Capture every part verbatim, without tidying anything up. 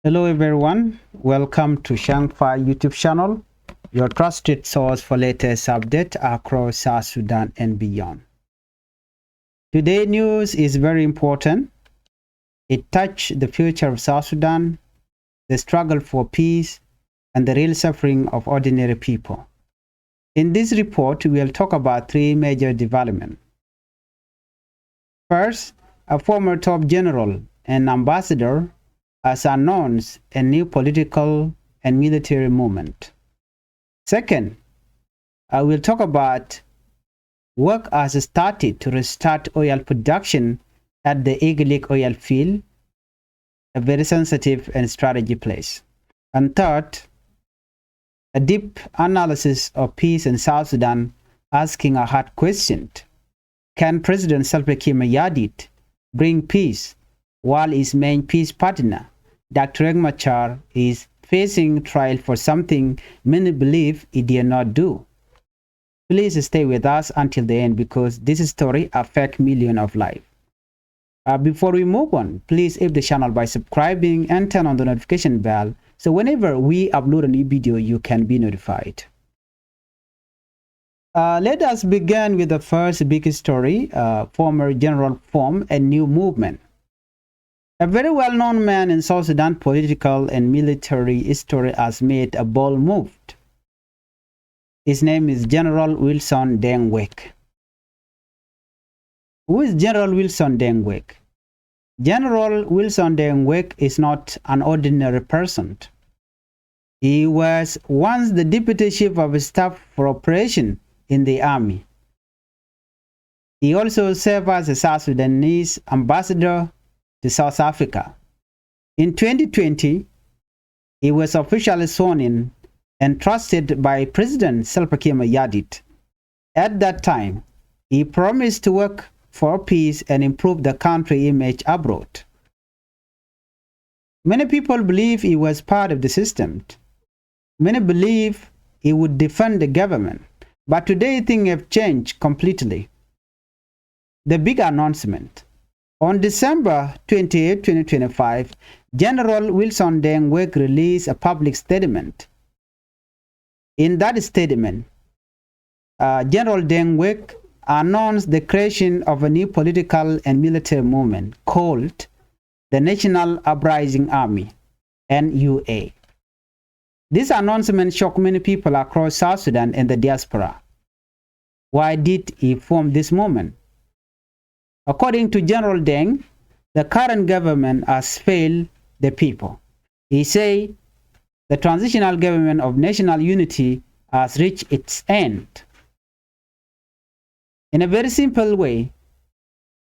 Hello everyone, welcome to Shangfa YouTube channel, your trusted source for latest update across South Sudan and beyond. Today news is very important. It touch the future of South Sudan, the struggle for peace, and the real suffering of ordinary people. In this report, we will talk about three major developments. First, a former top general and ambassador has announced a new political and military movement. Second, I will talk about work has started to restart oil production at the Iglig oil field, a very sensitive and strategy place. And third, a deep analysis of peace in South Sudan, asking a hard question. Can President Salva Kiir Mayardit bring peace while his main peace partner, Doctor Riek Machar, is facing trial for something many believe he did not do? Please stay with us until the end because this story affect million of life. Uh, before we move on, please help the channel by subscribing and turn on the notification bell so whenever we upload a new video, you can be notified. Uh, let us begin with the first big story, uh, former general form a new movement. A very well-known man in South Sudan political and military history has made a bold move. His name is General Wilson Deng Wek. Who is General Wilson Deng Wek? General Wilson Deng Wek is not an ordinary person. He was once the deputy chief of staff for operation in the army. He also served as a South Sudanese ambassador to South Africa. In twenty twenty, he was officially sworn in and trusted by President Salva Kiir Mayardit. At that time, he promised to work for peace and improve the country image abroad. Many people believe he was part of the system. Many believe he would defend the government. But today, things have changed completely. The big announcement. On December twenty-eighth, twenty twenty-five, General Wilson Deng Wek released a public statement. In that statement, uh, General Deng Wek announced the creation of a new political and military movement called the National Uprising Army, N U A. This announcement shocked many people across South Sudan and the diaspora. Why did he form this movement? According to General Deng, the current government has failed the people. He say the transitional government of national unity has reached its end. In a very simple way,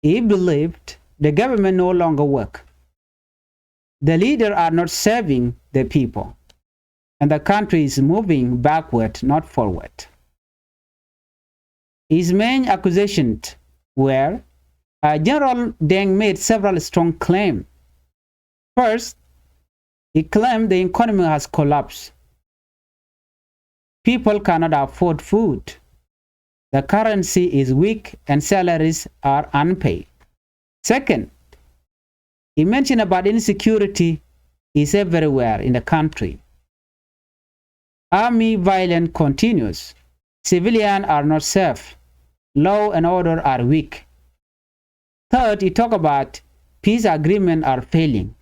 he believed the government no longer work. The leader are not serving the people, and the country is moving backward, not forward. His main accusations were, uh, General Deng made several strong claims. First, he claimed the economy has collapsed. People cannot afford food. The currency is weak and salaries are unpaid. Second, he mentioned about insecurity is everywhere in the country. Army violence continues. Civilians are not safe. Law and order are weak. Third, he talked about peace agreement are failing.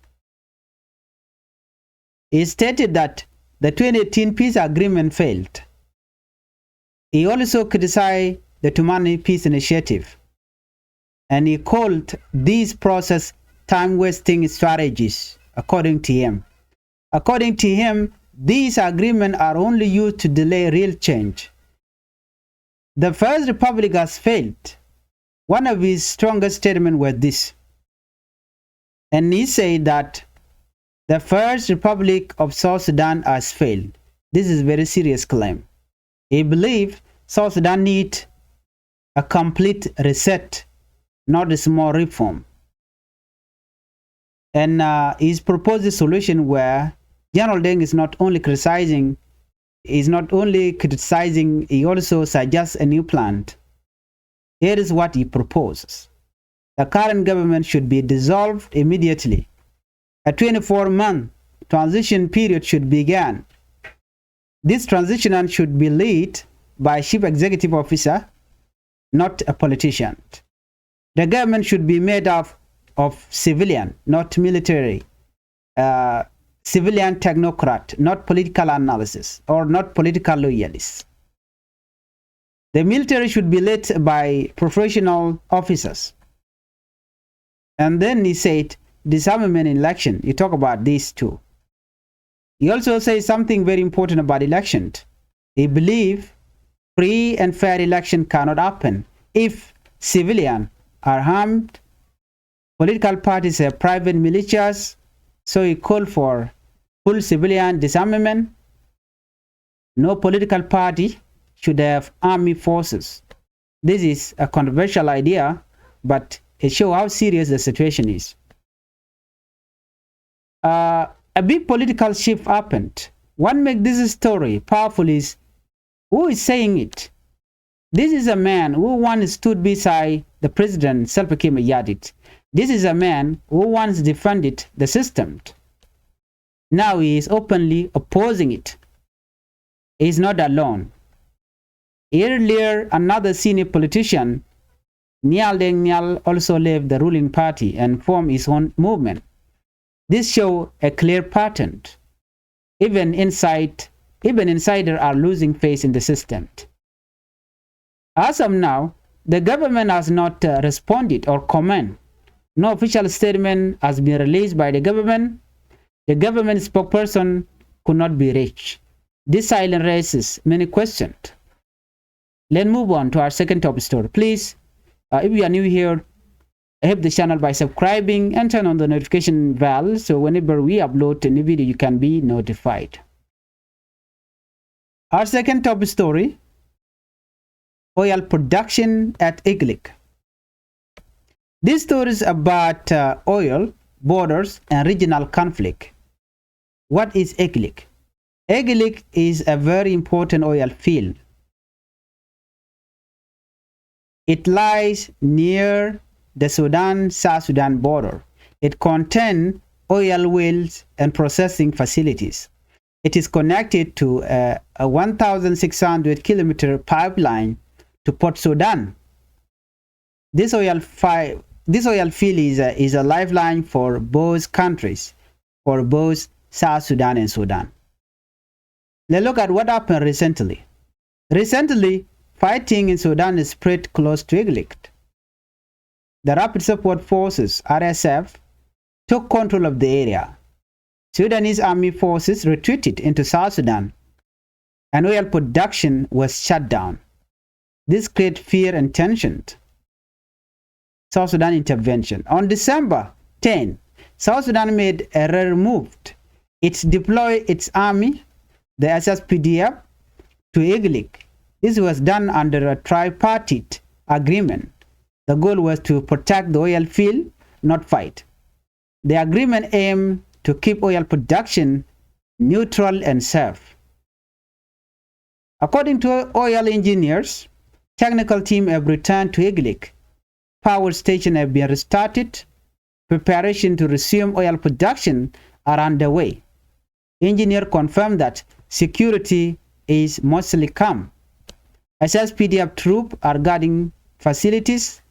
He stated that the twenty eighteen peace agreement failed. He also criticized the Tumani peace initiative, and he called these process time-wasting strategies, according to him. According to him, these agreements are only used to delay real change. The First Republic has failed. One of his strongest statements was this. And he said that the First Republic of South Sudan has failed. This is very serious claim. He believe South Sudan need a complete reset, not a small reform. And, uh, his proposed solution where General Deng is not only criticizing, is not only criticizing, he also suggests a new plan. Here is what he proposes. The current government should be dissolved immediately. A twenty-four month transition period should begin. This transition should be led by a chief executive officer, not a politician. The government should be made up of civilian, not military, uh, civilian technocrat, not political analysis or not political loyalists. The military should be led by professional officers. And then he said, disarmament in election. He talked about this too. He also says something very important about election. He believe free and fair election cannot happen if civilian are armed, political parties have private militias, so he called for full civilian disarmament. No political party should have army forces. This is a controversial idea, but it shows how serious the situation is. Uh, a big political shift happened. What makes this story powerful is who is saying it. This is a man who once stood beside the president Salva Kiir Mayardit. This is a man who once defended the system. Now he is openly opposing it. He is not alone. Earlier, another senior politician, Nial Deng Nial, also left the ruling party and formed his own movement. This show a clear pattern. Even inside, even insider are losing faith in the system. As of now, the government has not, uh, responded or comment. No official statement has been released by the government. The government spokesperson could not be reached. This silence raises many questions. Let's move on to our second top story. Please, uh, if you are new here, help the channel by subscribing and turn on the notification bell so whenever we upload a new video, you can be notified. Our second top story, oil production at Iglik. This story is about, uh, oil, borders, and regional conflict. What is Iglik? Iglik is a very important oil field. It lies near the Sudan, South Sudan border. It contains oil wells and processing facilities. It is connected to a, a one thousand six hundred kilometer pipeline to Port Sudan. This oil fi-, this oil field is a, is a lifeline for both countries, for both South Sudan and Sudan. Let's look at what happened recently. Recently, fighting in Sudan spread close to Iglik. The Rapid Support Forces, R S F, took control of the area. Sudanese army forces retreated into South Sudan, and oil production was shut down. This created fear and tension. South Sudan intervention. On December ten, South Sudan made a rare move. It deployed its army, the S S P D F, to Iglik. This was done under a tripartite agreement. The goal was to protect the oil field, not fight. The agreement aimed to keep oil production neutral and safe. According to oil engineers, technical team have returned to Iglik. Power station have been restarted. Preparation to resume oil production are underway. Engineer confirmed that security is mostly calm. S S P D F troop are guarding facilities.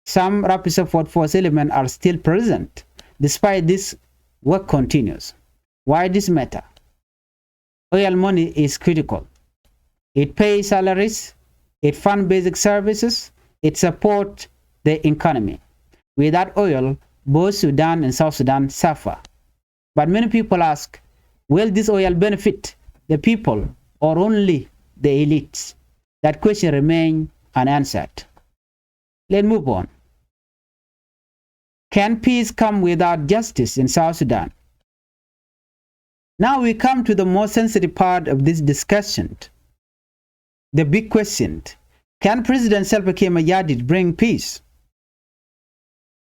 Some Rapid Support Force element are still present. Despite this, work continues. Why this matter? Oil money is critical. It pays salaries, it fund basic services, it support the economy. Without oil, both Sudan and South Sudan suffer. But many people ask, will this oil benefit the people or only the elites? That question remain unanswered. Let's move on. Can peace come without justice in South Sudan? Now we come to the most sensitive part of this discussion. The big question, can President Salva Kiir Mayardit bring peace?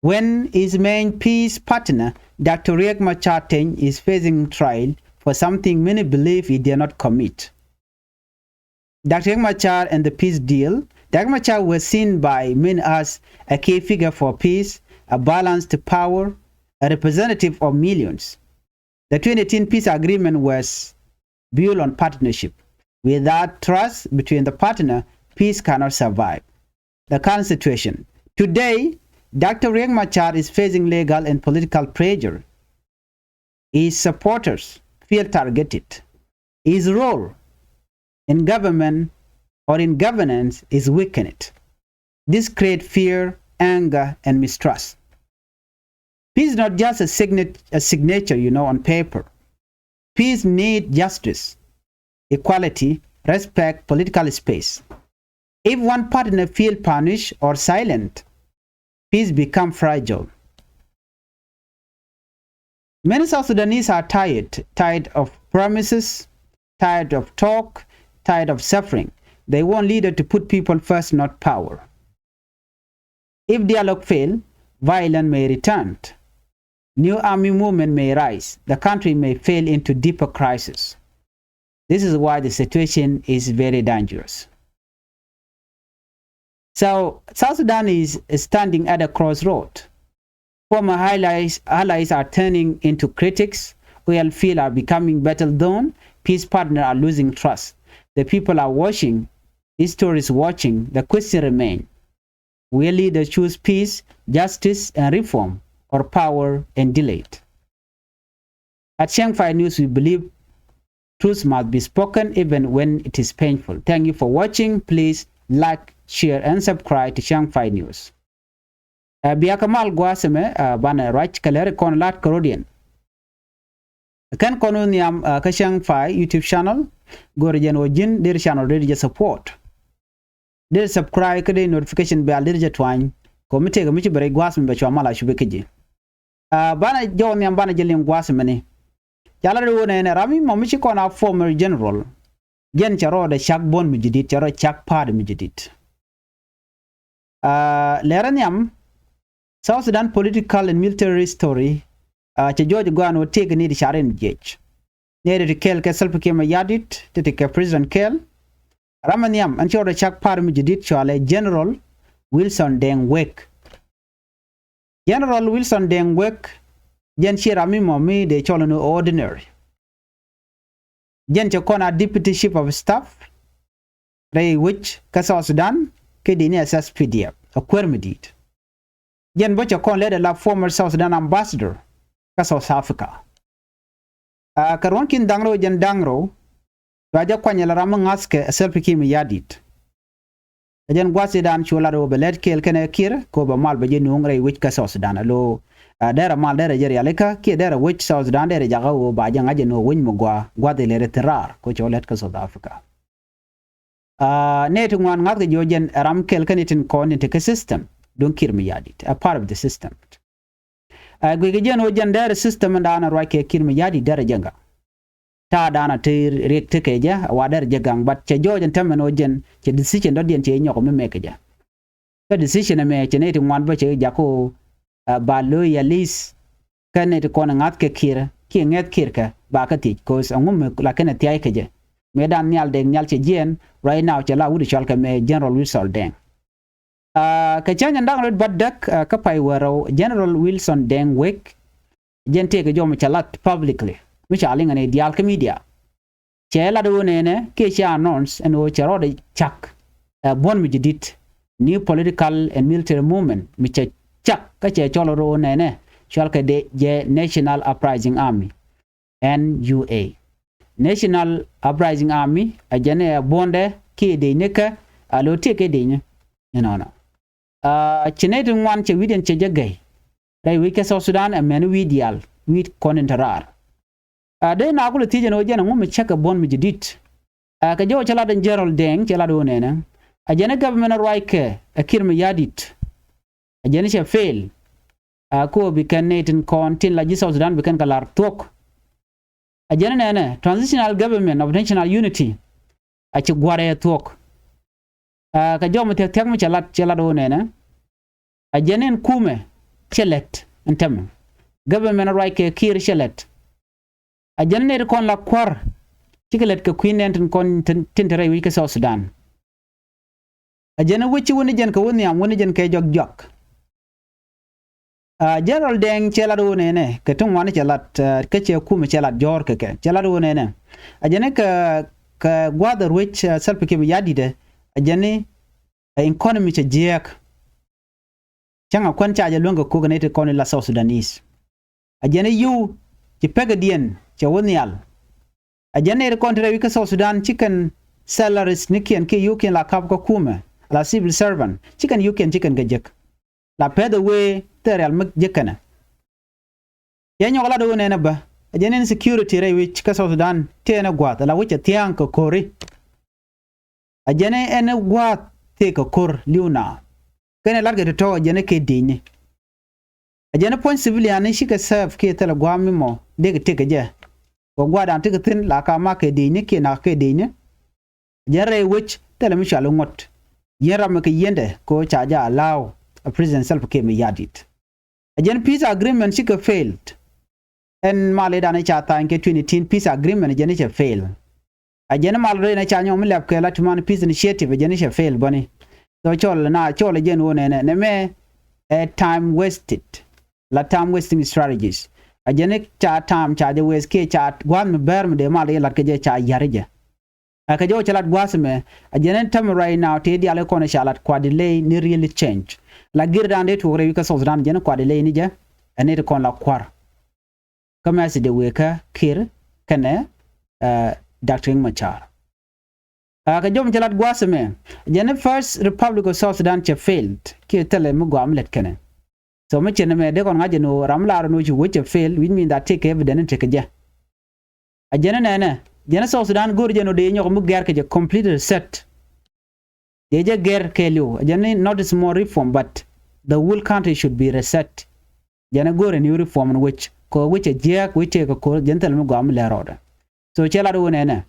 When his main peace partner, Doctor Riek Machar Teny, is facing trial for something many believe he did not commit. Doctor Riek Machar and the peace deal. Doctor Machar was seen by many as a key figure for peace, a balanced power, a representative of millions. The twenty eighteen peace agreement was built on partnership. Without trust between the partner, peace cannot survive. The current situation. Today, Doctor Riek Machar is facing legal and political pressure. His supporters feel targeted. His role in government or in governance is weakened. This creates fear, anger, and mistrust. Peace is not just a, signi- a signature, you know, on paper. Peace needs justice, equality, respect, political space. If one partner feels punished or silent, peace becomes fragile. Many South Sudanese are tired, tired of promises, tired of talk, tired of suffering. They want leaders to put people first, not power. If dialogue fails, violence may return. New army movement may rise. The country may fall into deeper crisis. This is why the situation is very dangerous. So, South Sudan is standing at a crossroad. Former allies, allies are turning into critics. Oil fields are becoming battle zone. Peace partners are losing trust. The people are watching. History is watching. The question remains. Will leaders choose peace, justice, and reform, or power and delay? At Chiang Five News, we believe truth must be spoken even when it is painful. Thank you for watching. Please like, share, and subscribe to Chiang Five News. Ɛ, bia kä mal gua̱a̱th ɛmɛ, ɛ, banɛ ruac kɛ lɛr kɔn lat kɛ rɔ̱diɛn. Kɛn kɔn wä nhiam, ɛ, kä Chiang Five YouTube channel. Go̱rɛ jɛn wä ji̱n deri channel deri jɛ support. Deri subscribe kä deri notification bell deri jɛ tuany. Kɔ mi tëëkɛ mi ci bɛ rɛy gua̱a̱th ɛmɛ bɛ cua mal a cupi kä ji̱. Ɛ, banɛ jɔw nhiam banɛ jɛ liŋ gua̱a̱th ɛmɛni. Ca lat ɣöö nɛnɛ ram mi mɔ mi ci kɔn a former general. Jɛn cɛ rɔɔdɛ cak buɔ̱n mi ji̱ di̱t, cɛ rɔɔdɛ cak pa̱a̱t mi ji̱ di̱t. Ɛ, lɛrɛ nhiam South Sudan political and military history. Ɛ, cɛ jɔɔc gɔaa ni wä tëëkɛ ni ti carin jiɛc. Nɛy ti kɛl kɛ Salva Kiir Mayardit, ti ti kɛ President kɛl. Ram mi nhiam ɛn ci rɔɔdɛ cak pa̱a̱t mi ji̱ di̱t cɔalɛ General Wilson Deng Wek. General Wilson Deng Wek, jɛn ci ram mi mɔ mi dee cɔl ni ordinary. Jɛn cɛ kɔn a deputy chief of staff rɛy wec kä South Sudan, kä dee ni S S P D F, a kuäär mi di̱i̱t. Jɛn bä cɛ kɔn lɛt ala former South Sudan ambassador kä South Africa. Ɛ, kɛ ruɔ̱n kin da̱ŋ rɛw jɛn da̱ŋ rɛw, cua jɛ kuany ala ram mi ŋa̱thkɛ Salva Kiir Mayardit. Ɛ jɛn gua̱thidan cu lat ɣöö bɛ lɛt kɛɛl kɛnɛ Kiir kɛ ɣöö bɛ mal bɛ jɛ nuɔ̱ŋ rɛy wec kä South Sudan. Alo, ɛ, derɛ mal derɛ jɛ rialikä kiɛ derɛ wec South Sudan derɛ jakä ɣöö ba jɛ ŋa̱c jɛ ni ɣöö wec mi gɔaa gua̱th ilɛri thi̱n raar kɛ ɣöö cɛ wä lɛt kä South Africa. Ɛ, nɛy ti ŋuan ŋa̱thkɛ ji̱ ɣöö jɛn ɛ ram kɛl kä ni tin kɔn ni te kä system duŋ Kiir Mayardit, a part of the system. Ɛ, guic kɛ jɛn ɣöö jɛn derɛ system in daanɛ ruac kɛ Kiir Mayardit derɛ jɛ gaŋ. Ta̱a̱ daanɛ te riɛk tekɛ jɛ, wa derɛ jɛ gaŋ, but cɛ jɔɔc ɛn tämɛ ni ɣöö jɛn cɛ decision dɔ̱diɛn cɛ nyɔk mi mɛk kɛ jɛ. Kä decision ɛmɛ cɛ nɛy ti ŋuan bä cɛ jak ɣöö, ɛ, ba lo̱ yɛ lease kä nɛy ti kɔn ŋa̱thkɛ Kiir kiɛ ŋɛth Kiir kɛ ba kä thiec, 'cause ɛŋu mi la kɛn ɛ thia̱a̱c kɛ jɛ. Mëë dan nhial dee nhial cɛ jiɛɛn, right now cɛ la wut cɔal kɛ mɛ General Wilson Deng. Ɛ, kɛ cäŋ in da̱ŋ rɛw bädäk däk, ɛ, kä pay wäl rɛw, General Wilson Deng Wek, jɛn tëëkɛ jɔw mi cɛ lat publicly, mi ca liŋ ɛn i̱ diaal kä media. Cɛ lat ɣöö nɛnɛ kiɛ cɛ announce ɛn ɣöö cɛ rɔɔdɛ cak, ɛ, buɔ̱n mi ji̱ di̱t, new political and military movement mi cɛ cak kä cɛ cɔl ɣöö nɛnɛ cɔalkɛ dee jɛ National Uprising Army, N U A. National Uprising Army, ɛ jɛn ɛ buɔ̱ndɛ kiɛ dee ni kä, alo tëëkɛ dee ni. Inɔnɔ. Ɛ, ci nɛy ti ŋuan cɛ wi̱cdiɛn cɛ jɛ gɛy rɛy wec kä South Sudan, ɛ mɛn wi̱i̱ diaal, wi̱i̱ kɔn in te raar. Ɛ, dee na kulɛ thiec ɛn ɣöö jɛn ɛŋu mi cäkɛ buɔ̱n mi ji̱ di̱t. Ɛ, kɛ jɔw cɛ lat ɛn General Deng cɛ lat ɣöö nɛnɛ, ɛ jɛn ɛ government ɛ ruac kɛ ɛ Kiir Mayardit. Ɛ jɛn ɛ cɛ fail. Ɛ, kɛ ɣöö bi kɛn nɛy tin kɔn tin la ji̱ South Sudan bi kɛn kɛ la̱r thuɔ̱k. Ɛ jɛn ɛ nɛnɛ Transitional Government of National Unity a ci gua̱r ɛ thuɔ̱k. Ɛ, kɛ jɔw mi thia̱k thia̱k mi cɛ lat, cɛ lat ɣöö nɛnɛ, ɛ jɛn in kumɛ cɛ lät ɛn tämɛ. Government ruac kɛ Kiir cɛ lät. Ɛ jɛn nɛy ti kɔn la kua̱r cikɛ lät kɛ kui̱ nɛn tin kɔn tin, tin te rɛy wec kä South Sudan. Ɛ jɛn wec ci wä ni jɛn kɛ wä nhiam, wä ni jɛn kɛ jɔak jɔak. Aa, General Deng cɛ lat ɣöö nɛnɛ kɛ ti ŋuani cɛ lat, aa, kä cɛ kumɛ cɛ lat jɔ̱ɔ̱r kɛ kɛ cɛ lat ɣöö nɛnɛ. A jɛn ni kɛ, kɛ gua̱a̱th ɛ ruec, aa, Salva Kiir Mayardit ɛ, a jɛn ni, aa, economy cɛ jiääk. Cäŋ a kuän ca jɛ luäŋ kɛ kok ɛ nɛy ti kɔn i̱ la South Sudanese. A jɛn i̱ yio̱w ci pekɛ diɛn cɛ wä nhial. A jɛn nɛy ti kɔn ti rɛy wi̱c kä South Sudan ci kɛn salaries ni kiɛn kiɛ yio̱w kiɛn la kap kä kumɛ, la civil servant, ci kɛn yio̱w kiɛn ci kɛn kɛ jek. La pɛth ɛ wee thil rial mi jek kɛnɛ. Yɛ nyɔk lat ɣöö nɛnɛ bä, a jɛn insecurity rɛy wi̱c kä South Sudan tëë ɛn ɛ gua̱a̱th, la wi̱c ɛ thia̱a̱ŋ kɛ ko̱ri. A jɛn ɛn ɛ gua̱a̱th tëë kɛ ko̱r li̱w na. Kɛn ɛ latkɛ tɔ̱tɔ̱ a jɛn ɛ kɛ di̱cni. A jɛn ɛ puɔ̱ny civilian ni cikɛ serve kiɛ thilɛ gua̱a̱m mi mɔ dee kɛ tëk kɛ jɛ. Kɛ gua̱a̱dan tekɛ thi̱n la ka mak kɛ di̱cni kiɛ nak kɛ di̱cni. A jɛn rɛy wec thilɛ mi cual iŋuɔ̱t. Yɛn ram mi kɛ yiendɛ kɛ ɣöö ca jɛ allow a President Salva Kiir Mayardit. A jɛn peace agreement cikɛ failed. Ɛn mal i̱ dan i̱ ca tha̱a̱ny kɛ twenty eighteen peace agreement, a jɛn i̱ cɛ fail. A jɛn i̱ mal rɛy ni ca nyɔk mi lɛp kɛ la tuman peace initiative, a jɛn i̱ cɛ fail bäni. So cɔl na cɔl a jɛn wä nɛnɛ nɛ mɛ ɛ time wasted. La time wasting strategies. A jɛn i̱ ca time ca jɛ waste kiɛ ca gua̱a̱th mi bɛr mi dee mal i̱ lat kɛ jɛ ca ya̱r i̱ jɛ. Ɛ kɛ jɔw cɛ lat gua̱a̱th ɛmɛ, a jɛn ɛn tämɛ right now tëë diaal ɛ kɔn ɛ ca lat kua delay ni really change. La gir dan dee tuɔk rɛy wi̱c kä South Sudan jɛn ɛ kua delay ni jɛ, ɛ ni ti kɔn la kua̱r. Kä message dee wëë kä Kiir kɛnɛ, ɛ, Doctor Riek Machar. Ɛ kɛ jɔw cɛ lat gua̱a̱th ɛmɛ, jɛn ɛ First Republic of South Sudan cɛ failed kiɛ thilɛ mi gɔaa mi lät kɛnɛ. So mi cɛ nɛmɛ dee kɔn ŋa̱c jɛ ni ɣöö ram mi lar ni ɣöö ci wec cɛ fail, which mean that tëëkɛ evidence in tekɛ jɛ. A jɛn ɛ nɛnɛ, jɛn ɛ South Sudan go̱o̱r jɛn ɣöö dee nyɔk mi gɛr kɛ jɛ complete reset. Dee jɛ gɛr kɛɛliw, a jɛn ɛ not a small reform, but the whole country should be reset. Jɛn ɛ go̱o̱r ɛ new reform in wec, kɛ wec ɛ jiääk, wec tëëkɛ ko̱r, jɛn thil mi gɔaa mi lɛr rɔɔdɛ. So cɛ lat ɣöö nɛnɛ.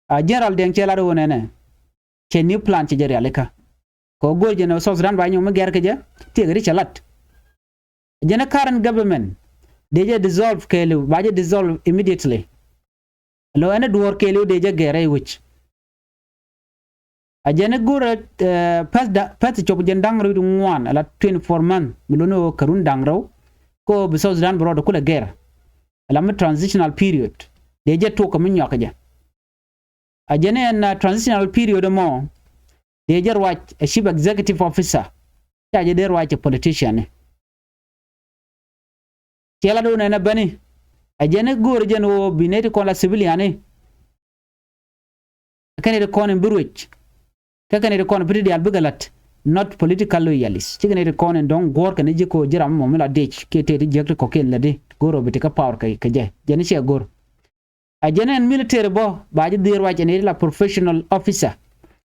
A General Deng cɛ lat ɣöö nɛnɛ. Cɛ new plan cɛ jɛ rialikä. Kɛ go̱o̱r jɛn ɛ South Sudan ba nyɔk mi gɛr kɛ jɛ, tëëkɛ ri cɛ lat. Jɛn ɛ current government, dee jɛ dissolve kɛɛliw, ba jɛ dissolve immediately. Lɔ ɛn ɛ duɔ̱ɔ̱r kɛɛliw dee jɛ gɛr rɛy wec. A jɛn ɛ go̱o̱rɛ, ɛ, pɛth da, pɛth cop jɛn da̱ŋ rɛw wi̱cdɛ ŋuan, ala twenty four month, mi lo̱n ɣöö kɛ run da̱ŋ rɛw, kɛ ɣöö bi South Sudan bi rɔɔdɛ kulɛ gɛr. Ala mi transitional period, dee jɛ tuɔk kɛ mi nyuak kɛ jɛ. A jɛn ɛn, uh, transitional period ɛmɔ, dee jɛ ruac ɛ chief executive officer, ca jɛ dee ruac ɛ politician ni. Ciɛ la do̱n ɛn ɛ bäni, a jɛn ɛ go̱o̱r jɛn ɣöö bi nɛy ti kɔn la civilian ni. Kɛn nɛy ti kɔn in bi ruec. Kä kɛn nɛy ti kɔn in bi ti diaal bikɛ la̱t, not political loyalist. Cikɛ nɛy ti kɔn in dɔ̱ŋ guɔ̱ɔ̱r kɛn ji̱ ko̱ ji̱ ram mɔ mi la dic kiɛ tëë ti jiäk ti kɔ̱kiɛn lätdi go̱o̱r ɣöö bi ti kä power kɛ, kɛ jɛ. Jɛn i̱ ciɛ go̱o̱r. A jɛn ɛn military bä, ba ji̱ dhil ruac ɛ nɛy ti la professional officer.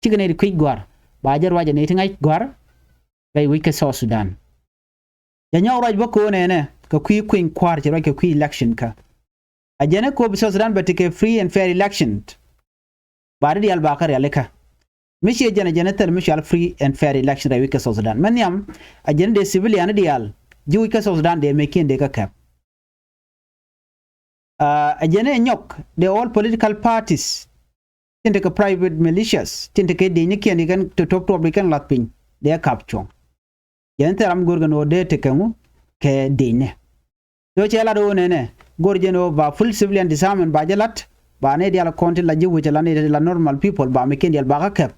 Cikɛ nɛy ti kui̱c gɔ̱a̱r, ba ji̱ ruac ɛ nɛy ti ŋa̱c gɔ̱a̱r. Rɛy wec kä South Sudan. Cɛ nyɔk ruac bä ko̱n ɛnɛ, kɛ kui̱ kui̱ny kua̱r cɛ ruac kɛ kui̱ election kä. A jɛn ɛ ko̱ bi South Sudan bɛ tekɛ free and fair election. Ba di diaal ba kä rialikä. Mi ciɛ jɛn a jɛn ɛ thil mi cual free and fair election rɛy wec kä South Sudan. Mɛ nhiam, a jɛn dee civilian diaal, ji̱ wec kä South Sudan dee mec kiɛn dee kä kɛp. Aa, a jɛn ɛ nyɔk, the all political parties, tin tekɛ private militias, tin tekɛ dec ni kiɛn, ikɛn tɔ tuɔp tuɔp ikɛn lath piny, dee kap cuɔ̱ŋ. Jɛn thil ram go̱o̱r kɛn ɣöö dee tekɛ ŋu kɛ dec ni. Tɔ cɛ lat ɣöö nɛnɛ, go̱o̱r jɛn ɣöö ba full civilian disarmament ba jɛ lat, ba nɛy diaal kɔn tin la ji̱ wec ala nɛy la normal people ba mec kiɛn diaal ba kä kɛp.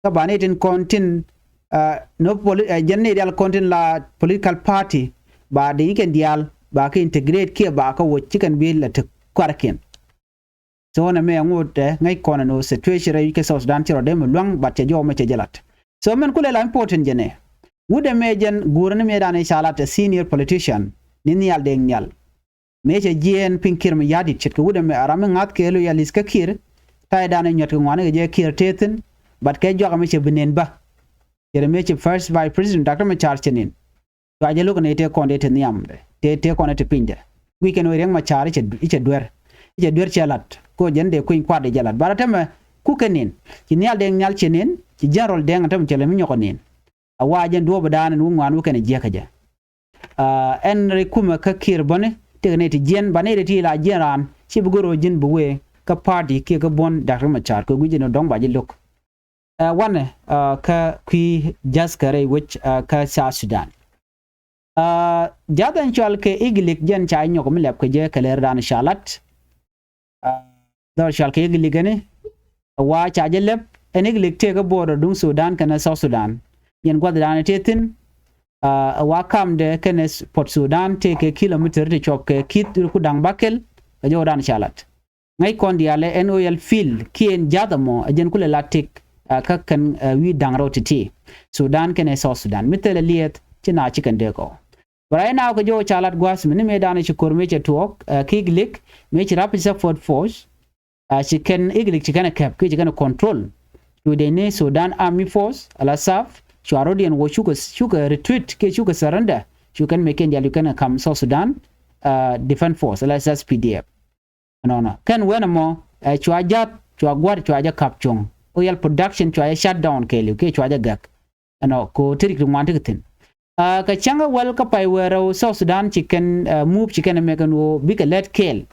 Kä ba nɛy tin kɔn tin, ah, no poli-, ah, jɛn nɛy diaal kɔn tin la political party, ba dec ni kɛn diaal, ba kɛ integrate kiɛ ba kɛ woc ci kɛn bi la te kuarkiɛn. So nɛ mɛ ŋot ɛ ŋäc kɔn ɛn ɣöö situation rɛy wi̱c kɛ South Sudan ci rɔ dee mi lua̱ŋ, but cɛ jɔw mɛ cɛ jɛ lat. So mɛn kulɛ la important jɛ nɛ. Wut ɛmɛ jɛn guurä ni mëëdan i̱ ca lat ɛ senior politician ni Nhial Deng Nhial. Mëë cɛ jiɛɛn piny Kiir Mayardit ce̱tkɛ wut ɛmɛ a ram mi ŋa̱th kɛ loyalist kä Kiir. Ta̱ydan ɛ nyuɔ̱t kɛ ŋuani kɛ jɛ Kiir tëë thi̱n, but kɛ juak ɛmɛ cɛ bi nën bä. Cɛ rɛ mëë cɛ first vice president Doctor Machar cɛ nën. Cua jɛ lo̱k ɛ nɛy tëë kɔn dee te nhiamdɛ, tëë, tëë kɔn dee te pinydɛ. Guic kɛn ɣöö Riek Machar i̱ cɛ, i̱ cɛ duer. I̱ cɛ duer cɛ la̱t. Kɛ ɣöö jɛn dee kui̱ny kua̱r dee jɛ la̱t. But a tɛmɛ kukɛ nën. Ci Nhial Deng Nhial cɛ nën, ci General Deng a tɛmɛ cɛ lɛ mi nyɔk ɛ nën. A wa jɛn duɔ̱ɔ̱p ɛ da̱a̱n ɛn wä ŋuan wä kɛn ɛ jiäk ɛ jɛ. Ah, ɛn rɛy kumɛ kä Kiir bäni, tëëkɛ nɛy ti jiɛn, ba nɛy ti ti la jiɛn raan, ci bi go̱r ɣöö ji̱n bi wee kä party kiɛ kä buɔ̱n Doctor Machar, kɛ guic jɛn ɣöö dɔ̱ŋ ba ji̱ lo̱k. Ɛ, wanɛ, ɛ, kä kui̱ ja̱thkɛ rɛy wec, ɛ, kä South Sudan. Jath ɛn cɔal kɛ Iglik jɛn ca nyɔk mi lɛp kɛ jɛ kɛ lɛr dan ca lat. Dhɔr cɔal kɛ Iglik ɛni wa ca jɛ lɛp, ɛn Iglik tëëkɛ border duŋ Sudan kɛnɛ South Sudan. Yɛn gua̱th dan tëë thi̱n, ɛ wa kamdɛ kɛnɛ Port Sudan tëëkɛ kilometer ti cuɔp kɛ ki̱th ku da̱ŋ bakel kɛ jɔw dan ca lat. Ŋäc kɔn diaalɛ ɛn Oyal Field kiɛ ɛn Jath ɛmɔ ɛ jɛn kulɛ la tëk, kä kɛn wi̱i̱ da̱ŋ rɛw ti̱ti̱ Sudan kɛnɛ South Sudan mi thilɛ liɛth ci na ci kɛn dee kɔ. But right now kɛ jɔw ca lat gua̱a̱th mi ni mëë danɛ ci ko̱r mëë cɛ tuɔɔk, kä Iglik mëë ci Rapid Support Force, ci kɛn Iglik ci kɛn ɛ kɛp kiɛ ci kɛn ɛ control. Cu dee ni Sudan Army Force ala SAF cua rɔ̱diɛn wä cukɛ cukɛ retreat kiɛ cukɛ surrender, cu kɛn mëë kɛn diaal cu kɛn ɛ kam South Sudan Defense Force ala S S P D F. Ɛnɔnɔ kɛn wen ɛmɔ ɛ cua ja̱th cua gua̱t cua jɛ kap cuɔ̱ŋ. Oyal Production cua jɛ shut down kɛɛliw kiɛ cua jɛ gɛk. Ɛnɔ ko te rik ti ŋuan ti kɛ thi̱n. Kɛ cäŋ ɛ wäl kä pay wee rɛw South Sudan ci kɛn move ci kɛn ɛ mɛk ɛn ɣöö bikɛ lɛt kɛɛl.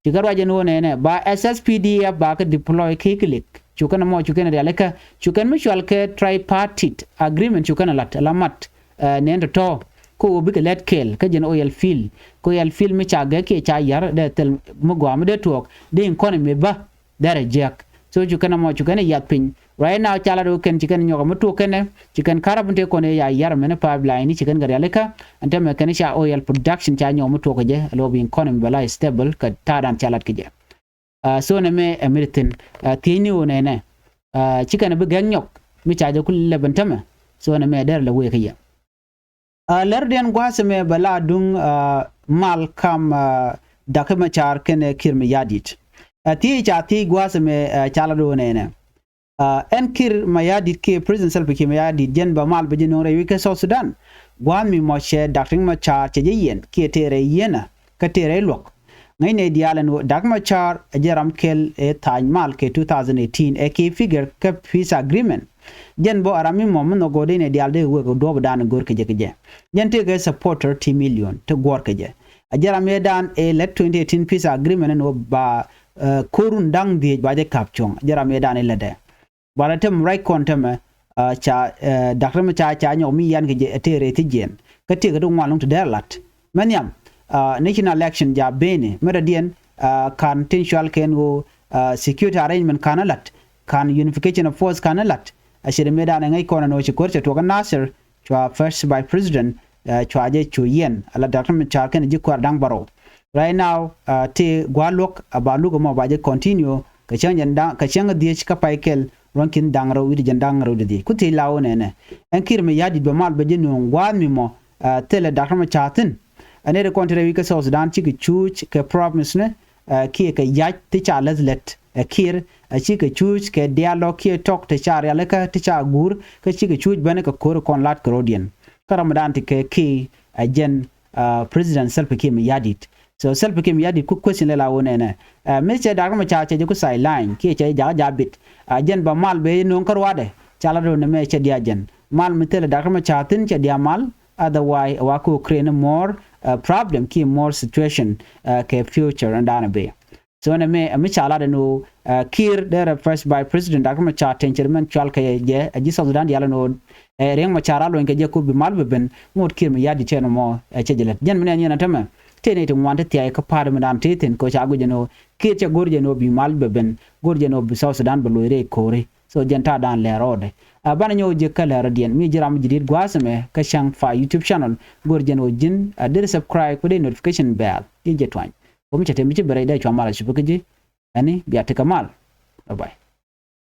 Ci kɛ ruac ɛn ɣöö nɛnɛ ba S S P D F ba kɛ deploy kɛ Iglik. Cu kɛn ɛmɔ cu kɛn rialikä cu kɛn mi cual kɛ tripartite agreement cu kɛn ɛ la̱t ɛ la mat. Nɛn tɔ̱tɔ̱ kä ɣöö bikɛ lɛt kɛɛl kä jɛn Oyal Field. Kä Oyal Field mi ca gɛk kiɛ ca yar dee thil mi gɔaa mi dee tuɔɔk dee economy bä. Derɛ jiäk. So cu kɛn ɛmɔ cu kɛn ɛ yath piny. Right now ca lat ɣöö kɛn ci kɛn nyɔk ɛmɛ tuɔɔk kɛnɛ ci kɛn karap in tëë kɔn ɛ ya yar mɛn pipeline ci kɛn kɛ rialikä. Ɛn täämɛ kɛn ca Oyal Production ca nyɔk ɛmɛ tuɔɔk kɛ jɛ ɛ lɔ bi economy bɛ la stable kɛ ta̱a̱dan ca lat kɛ jɛ. So nɛmɛ ɛ mi ri thi̱n thiecni ɣöö nɛnɛ ci kɛn ɛ bi gɛk nyɔk mi ca jɛ ku lɛp ɛn täämɛ. So nɛmɛ derɛ lɛ wëë kä yɛ. Lɛr diɛn gua̱a̱th ɛmɛ bɛ la duŋ mal kam Dak Macar kɛnɛ Kiir Mayardit. Thiec ca thiec gua̱a̱th ɛmɛ ca la do̱o̱ nɛnɛ. Ɛn Kiir Mayardit kiɛ President Salva Kiir Mayardit jɛn bɛ mal bɛ ji̱ no̱o̱ŋ rɛy wi̱c kä South Sudan. Gua̱a̱th mi mɔ cɛ Dak Macar cɛ jɛ yiɛn kiɛ tëë rɛy yieenä kä tëë rɛy luɔ̱k. Ŋäcnɛ diaal ɛn ɣöö Dak Macar ɛ jɛ ram kɛl ɛ tha̱a̱ny mal kɛ two thousand eighteen ɛ kɛ figure kä peace agreement. Jɛn bä a ram mi mɔ mi nhɔk go̱o̱r dee nɛ diaal dee wek duɔ̱ɔ̱pdan go̱o̱r kɛ jɛ kɛ jɛ. Jɛn tëëkɛ supporter ti million ti guɔ̱ɔ̱r kɛ jɛ. A jɛ ram yɛ dan ɛ lät twenty eighteen peace agreement ɛn ɣöö ba ko̱run da̱ŋ dhiec ba jɛ ka̱p cuɔ̱ŋ a jɛ ram yɛ dan ɛ lätdɛ. Bala tem ruac kɔn tämɛ ca Dak Macar ca nyɔk mi yan kɛ jɛ ɛ tëë rɛy thi̱jiɛn kä tëëkɛ ti ŋuan luŋ ti dee lat. Mɛ nhiam national election ja beni mɛ rɛ diɛn ka̱n tin cual kɛn ɣöö security arrangement ka̱n ɛ lat ka̱n unification of force ka̱n ɛ lat. A cɛ dee mëë danɛ ŋäc kɔn ɛn ɣöö ci ko̱r cɛ tuɔk ɛ Nasir cua first vice president cua jɛ cu yiɛn ala Dak Macar kɛn ji̱ kua̱r da̱ŋ bärɔw. Right now ti gua̱a̱r luɔ̱k a ba luk ɛmɔ ba jɛ continue kɛ cäŋ jɛn da̱ŋ kɛ cäŋ dhiec kä pay kɛl ruɔ̱n ki̱n da̱ŋ rɛw wi̱cdɛ jɛn da̱ŋ rɛw di dhiec ku thiec la ɣöö nɛnɛ. Ɛn Kiir Mayardit bɛ mal bɛ ji̱ nööŋ gua̱a̱th mi mɔ thilɛ Dak Macar thi̱n. Ɛ nɛy ti kɔn ti rɛy wi̱c kä South Sudan cikɛ cuuc kɛ promise ni kiɛ kɛ yac ti ca läth lät ɛ Kiir a cikɛ cuuc kɛ diaal lɔ kiɛ tɔk ti ca rialikä ti ca guur kä cikɛ cuuc bäni kɛ ko̱ri kɔn lat kɛ ro̱diɛn. Kä ram mi dan ti kɛ kiɛ ɛ jɛn President Salva Kiir Mayardit. So Salva Kiir Mayardit ku question lɛ la wun ɛnɛ. Mi cɛ Dak Macar cɛ jɛ ku sideline kiɛ cɛ jakä ja̱ bit. Jɛn ba mal bɛ no̱o̱ŋ kä ruaadɛ ca la do̱n ɛmɛ cɛ dia jɛn mal mi thilɛ Dak Macar thi̱n cɛ dia mal. Otherwise wa ku create more problem kiɛ more situation kɛ future ɛn daanɛ bɛ. So nɛ mɛ mi ca lat ɛn ɣöö Kiir derɛ first vice president Dak Macar tɛn cɛ mɛn cual kɛ jɛ ɛ ji̱ South Sudan diaal ɛn ɣöö Riek Macar a luɔny kɛ jɛ ku bi mal bi ben ŋot Kiir Mayardit tɛn mɔ ɛ cɛ jɛ lät jɛn mi nɛ nyiɛn ɛ tämɛ. Tëë nɛy ti ŋuan ti thia̱a̱c kä pa̱a̱t mi dan tëë thi̱n kɛ ca guic ɛn ɣöö Kiir cɛ go̱r jɛ ɛn ɣöö bi mal bɛ ben go̱r jɛ ɛn ɣöö bi South Sudan bɛ loc rɛy ko̱ri. So jɛn ta̱a̱ dan lɛr rɔɔdɛ. Banɛ nyɔk ji̱ kä lɛr rɔɔdiɛn mi ji̱ ram ji̱ di̱t gua̱a̱th ɛmɛ kä Cäŋ Fa YouTube channel. Go̱r jɛ ɛn ɣöö ji̱n a deri subscribe ku dee notification bell i̱ jɛ tuany. Kum cɛ tëë mi ci ben rɛy dee cua mal a cupi kä ji̱. Ɛni bia tekɛ mal. Bye bye.